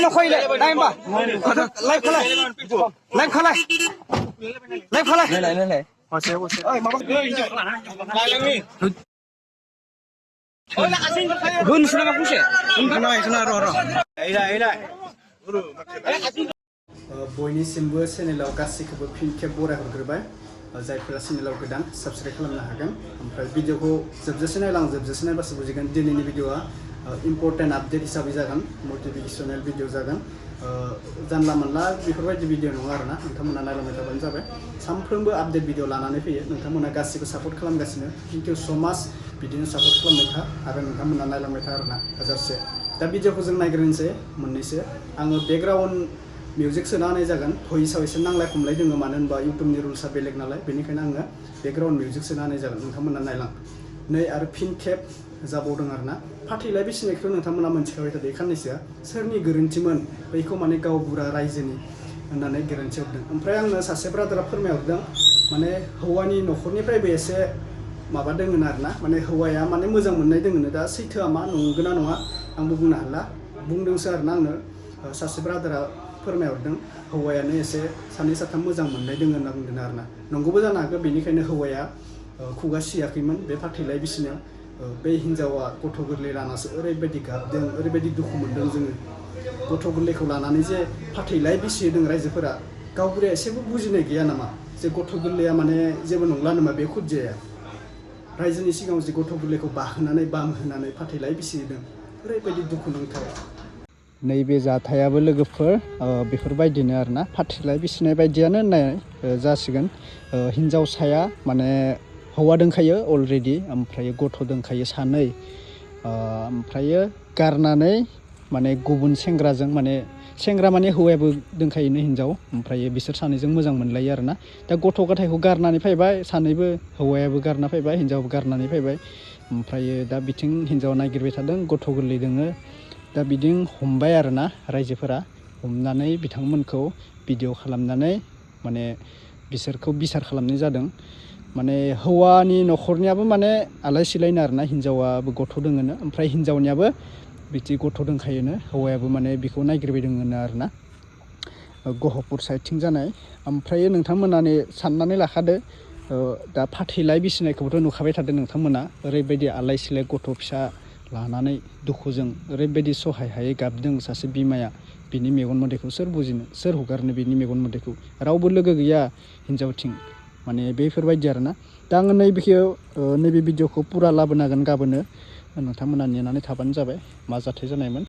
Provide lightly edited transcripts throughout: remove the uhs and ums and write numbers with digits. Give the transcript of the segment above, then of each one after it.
video khơi lại đây mà live khơi lại live khơi lại live khơi lại này ơi mà gun sudah nggak pusing sana ro बयनिसिमबो चेनेलाव गासैखौबो फिन खेब बराय हरग्रोबाय जायफोरा चेनेलाव गोदान subscribe खालामनो हागोन ओमफ्राय भिडिअखौ जोबजासे नायलांजोबजासे नायबासो बुजिगोन दिनैनि भिडिअआ इम्पर्टेन्ट आपडेट हिसाबै जागोन मोटिभेशनेल भिडिअ जागोन जानला मोनला बेफोरबायदि भिडिअ नङा आरोना नोंथांमोना नायलांबाय थाबानो जाबाय सानफ्रोमबो आपडेट भिडिअ लानानै फैयो नोंथांमोना गासिबो सापर्ट खालामगासिनो थेंक इउ सो माच बिदिनो सापर्ट खालामबाय था आरो नोंथांमोना नायलांबाय था आरोना हाजारसे दा भिडिअखौ जों नायग्रोनोसै मोननैसो आङो बेकग्राउन्ड मिउजिक सोना होनाय जागोन भइसआव एसे नांलाय खमलाय दङ मानो होनबा इउटुबनि रुल्सआ बेलेग नालाय बेनिखायनो आङो बेकग्राउन्ड मिउजिक सोना होनाय जागोन नोंथांमोना नायलां नै आरो फिन खेब जाबावदों आरोना फाथैलाय बिसिनायखौ नोंथांमोना मोनथिखाबाय थादों खाननैसोआ सोरनि गोरोन्थिमोन बैखौ माने गावबुरा रायजोनि होननानै गोरोन्थि हरदों ओमफ्राय आंनो सासे ब्रादारा फोरमायहरदों माने हौवानि न'खरनिफ्रायबो एसे माबा दोङो आरोना माने हौवाया माने मोजां मोननाय दोङो दा सैथोआ मा नंगौना नङा आंबो बुंनो हाला बुंदोंसो आरोना आंनो सासे ब्रादारा फोरमायहरदों हौवायानो एसे सानै साथाम मोजां मोननाय दोङो होनना बुंदों आरोना नंगौबो जानो हागौ बेनिखायनो हौवाया खुगा सियाखैमोन बे फाथैलाय बिसिनायाव बे हिन्जावा गथ' गोरलै लानासो ओरैबायदि गाबदों ओरैबायदि दुखु मोनदों जोङो गथ' गोरलैखौ लानानै जे फाथैलाय बिसिदों रायजोफोरा गावबुराया एसेबो बुजिनाय गैया नामा जे गथ' गोरलैया माने जेबो नंला नामा बे खुदियाया रायजोनि सिगाङाव जे गथ' गोरलैखौ बाहोनानै बाम होनानै फाथैलाय बिसिदों ओरैबायदि दुखुनांथाव नैबे जाथायाबो लोगोफोर बेफोरबायदिनो आरोना फाथैलाय बिसिनाय बायदियानो होननाय जासिगोन हिन्जावसाया माने हौवा दोंखायो अलरेडि ओमफ्राय गथ' दोंखायो सानै ओमफ्रायो गारनानै माने गुबुन सेंग्राजों माने सेंग्रा माने हौवायाबो दोंखायोनो हिन्जाव ओमफ्राय बिसोर सानैजों मोजां मोनलायो आरोना दा गथ' गथायखौ गारनानै फैबाय सानैबो हौवायाबो गारना फैबाय हिन्जावाबो गारनानै फैबाय ओमफ्रायो दा बिथिं हिन्जावा नागिरबाय थादों गथ' गोरलै दोङो दा बिदिं हमबाय आरोना रायजोफोरा हमनानै बिथांमोनखौ भिडिअ खालामनानै माने बिसोरखौ बिसार खालामनाय जादों माने हौवानि न'खरनियाबो माने आलाय सिलायनो आरोना हिन्जावाबो गथ' दोङोनो ओमफ्राय हिन्जावनियाबो बिदि गथ' दोंखायोनो हौवायाबो माने बेखौ नागिरबाय दोङोनो आरोना गहपुर साइडथिं जानाय ओमफ्राय नोंथांमोना साननानै लाखादो दा फाथैलाय बिसिनायखौबोथ' नुखाबाय थादों नोंथांमोना ओरैबायदि आलाय सिलाय गथ' फिसा लानानै दुखुजों ओरैबायदि सहाय हायै गाबदों सासे बिमाया बिनि मेगन मोदैखौ सोर बुजिनो सोर हगारनो बिनि मेगन मोदैखौ रावबो लोगो गैया हिन्जावथिं माने बेफोरबायदि आरोना दा आङो नैबे भिडिअखौ पुरा लाबोनो हागोन गाबोनो नोंथांमोना नेनानै थाबानो जाबाय मा जाथाय जानायमोन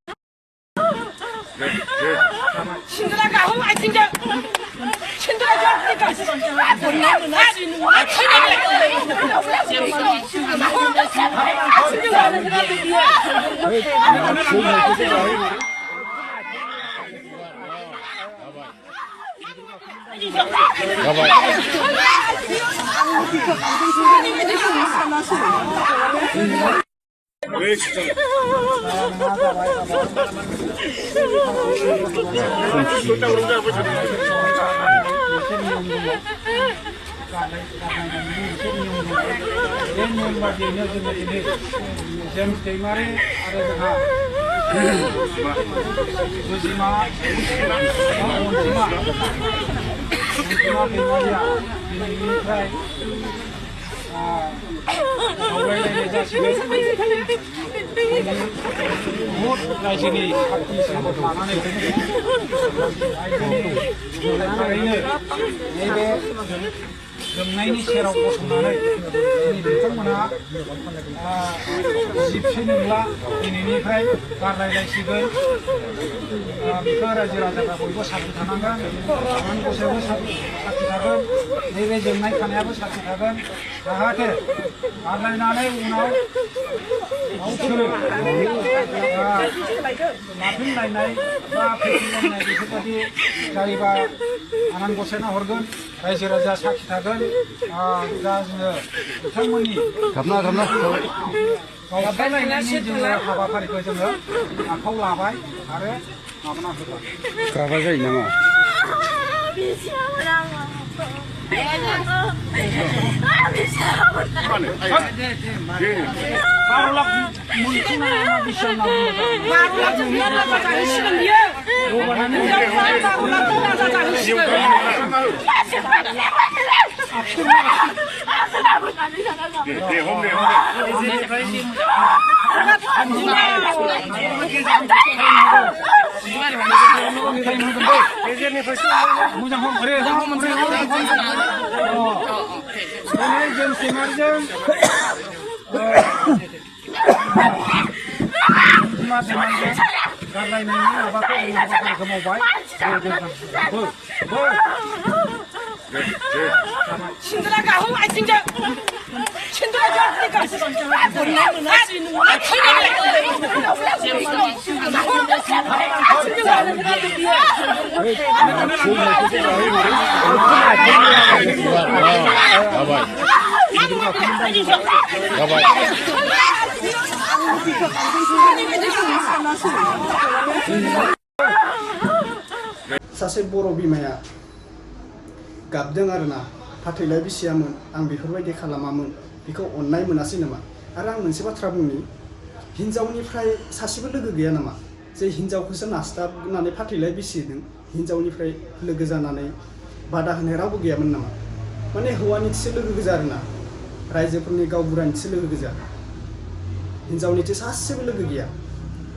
रायजोनि पार्टी सापर्ट लानानै नैबे जोंनायनि सेराव गसंनानै बिथांमोनहा जिबसै नंला दिनैनिफ्राय गारलायलायसिगोन बेखौ रायजो राजाफ्रा बयबो साखि थानांगोन आनान गसायाबो साखि थागोन नैबे जोंनाय खानायाबो साखि थागोन जाहाथे गारलायनानै उनाव गावसोरो लाफिनलायनाय बा फैफिनलायनाय बेफोरबायदि जायोबा आनान गसायना हरगोन रायजो राजा साखि थागोन दा जोङो बिथांमोननि गावस्रालायनायनि जोङो हाबाफारिखौ जोङो आखायाव लाबाय आरो माबाना होबाय गाबा जायो नामा Baru lagi muncul nama bisa 신들아 가호 아 진짜 신들아 저니까 할수 있는 거 सासे बर' बिमाया गाबदों आरोना फाथैलाय बिसियामोन आं बेफोरबायदि खालामामोन बेखौ अननाय मोनासै नामा आरो आं मोनसे बाथ्रा बुंनि हिनजावनिफ्राय सासेबो लोगो गैया नामा जे हिनजावखौसो नास्ताबनानै फाथैलाय बिसिदों हिनजावनिफ्राय लोगो जानानै बादा होनाय रावबो गैयामोन नामा माने हौवानिसो लोगो गोजा आरोना रायजोफोरनि गावबुरानिसो लोगो गोजा हिनजावनिथो सासेबो लोगो गैया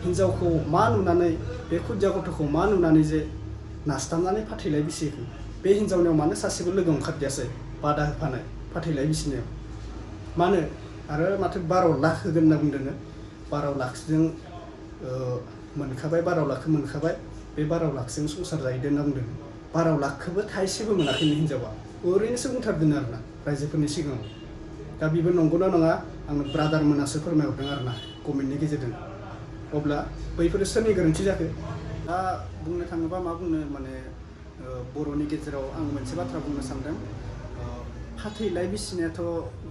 हिनजावखौ मा नुनानै बे खुदिया गथ'खौ मा नुनानै जे नास्ताबनानै फाथैलाय बिसिखो बे हिनजावनियाव मानो सासेबो लोगो ओंखारदियासै बादा होफानाय फाथैलाय बिसिनायाव मानो आरो माथो 12 लाख होगोन होनना बुंदोंनो 12 लाखजों मोनखाबाय 12 लाखखौ मोनखाबाय बे 12 लाखजों संसार जाहैदों होनना बुंदों 12 लाखखौबो थाइसेबो मोनाखैनो हिनजावा ओरैनोसो बुंथारदों आरोना रायजोफोरनि सिगाङाव दा बेबो नंगौना नङा आंनो ब्रादार मोनासो फोरमायहरदों आरोना कमेन्टनि गेजेरजों अब्ला बैफोरो सोरनि गोरोन्थि जाखो दा बुंनो थाङोबा मा बुंनो माने बर'नि गेजेराव आं मोनसे बाथ्रा बुंनो सानदों फाथैलाय बिसिनायाथ'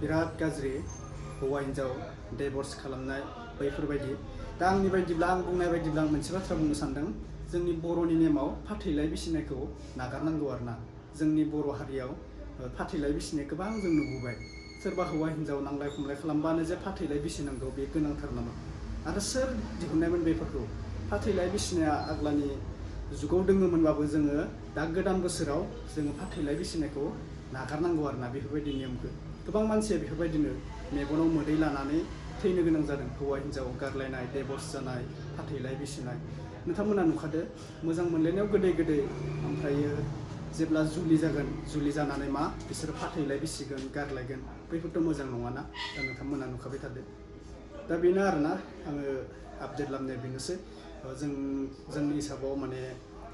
बिराद गाज्रि हौवा हिनजाव डिभर्स खालामनाय बैफोरबायदि दा आंनि बायदिब्ला आं बुंनाय बायदिब्ला आं मोनसे बाथ्रा बुंनो सानदों जोंनि बर'नि नेमाव फाथैलाय बिसिनायखौ नागारनांगौ आरोना जोंनि बर' हारियाव फाथैलाय बिसिनाय गोबां जों नुबोबाय सोरबा हौवा हिनजाव नांलाय खमलाय खालामबानो जे फाथैलाय बिसिनांगौ बे गोनांथार नामा आरो सोर दिहुननायमोन बेफोरखौ फाथैलाय बिसिनाया आग्लानि जुगाव दङमोनबाबो जोङो दा गोदान बोसोराव जोङो फाथैलाय बिसिनायखौ नागारनांगौ आरोना बेफोरबायदि नियमखौ गोबां मानसिया बेफोरबायदिनो मेगनाव मोदै लानानै थैनो गोनां जादों हौवा हिनजाव गारलायनाय डिभर्स जानाय फाथैलाय बिसिनाय नोंथांमोना नुखादो मोजां मोनलायनायाव गोदै गोदै ओमफ्रायो जेब्ला जुलि जागोन जुलि जानानै मा बिसोरो फाथैलाय बिसिगोन गारलायगोन बैफोरथ' मोजां नङाना दा नोंथांमोना नुखाबाय थादो दा बेनो आरोना आङो आपडेट लाबोनाय बेनोसै जोंनि हिसाबाव माने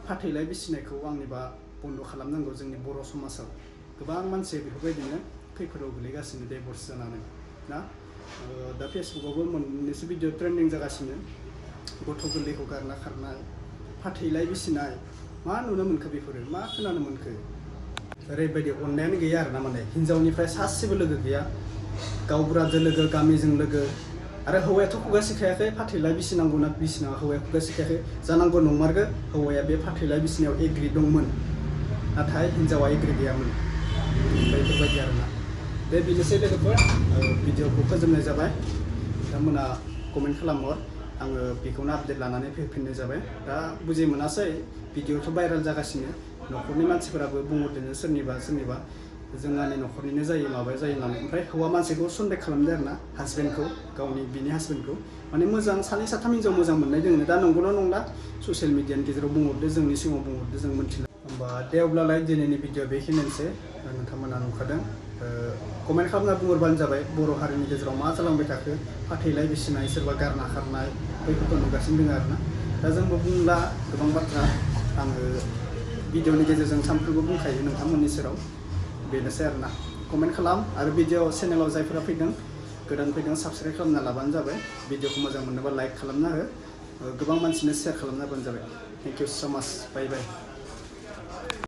फाथैलाय बिसिनायखौ आंनिबा बन्द' खालामनांगौ जोंनि बर' समाजाव गोबां मानसि बेफोरबायदिनो खैफोदाव गोलैगासिनो डिभर्स जानानै ना दा फेसबुकआवबो मोननैसो भिडिअ ट्रेन्डिं जागासिनो गथ' गोरलैखौ गारना खारनाय फाथैलाय बिसिनाय मा नुनो मोनखो बेफोरो मा खोनानो मोनखो ओरैबायदि अननायानो गैया आरोना माने हिनजावनिफ्राय सासेबो लोगो गैया गावबुराजों लोगो गामिजों लोगो आरो हौवायाथ' खुगा सिखायाखै फाथैलाय बिसिनांगौ ना बिसिनाङा हौवाया खुगा सिखायाखै जानांगौ नंमारगौ हौवाया बे फाथैलाय बिसिनायाव एग्रि दंमोन नाथाय हिनजावा एग्रि गैयामोन बेफोरबायदि आरोना दे बेनोसै लोगोफोर भिडिअखौ फोजोबनाय जाबाय नोंथांमोना कमेन्ट खालामहर आङो बेखौनो आपडेट लानानै फैफिननाय जाबाय दा बुजि मोनासै भिडिअथ' भाइरेल जागासिनो न'खरनि मानसिफोराबो बुंहरदों सोरनिबा जोंहानि न'खरनिनो जायो माबा जायो होननानै ओमफ्राय हौवा मानसिखौ सन्देह खालामदों आरोना हासबेन्डखौ गावनि बिनि हासबेन्डखौ माने मोजां सानै साथाम हिनजाव मोजां मोननाय दङ दा नंगौना नंला ससियेल मिडियानि गेजेराव बुंहरदो जोंनि सिगाङाव बुंहरदो जों मिथिला होमबा दे अब्लालाय दिनैनि भिडिअ बेखिनियानोसै नोंथांमोना नुखादों कमेन्ट खालामना बुंहरबानो जाबाय बर' हारिनि गेजेराव मा जालांबाय थाखो फाथैलाय बिसिनाय सोरबा गारना खारनाय बैफोरखौ नुगासिनो दङ आरोना दा जोंबो बुंला गोबां बाथ्रा आङो भिडिअनि गेजेरजों सानफ्रोमबो बुंखायो नोंथांमोननि सेराव बेनोसै आरोना कमेन्ट खालाम आरो भिडिअ चेनेलाव जायफोरा फैदों गोदान फैदों साबस्क्राइब खालामना लाबानो जाबाय भिडिअखौ मोजां मोनोबा लाइक खालामना हो गोबां मानसिनो शेयार खालामना होबानो जाबाय थेंक इउ सो माच बाय बाय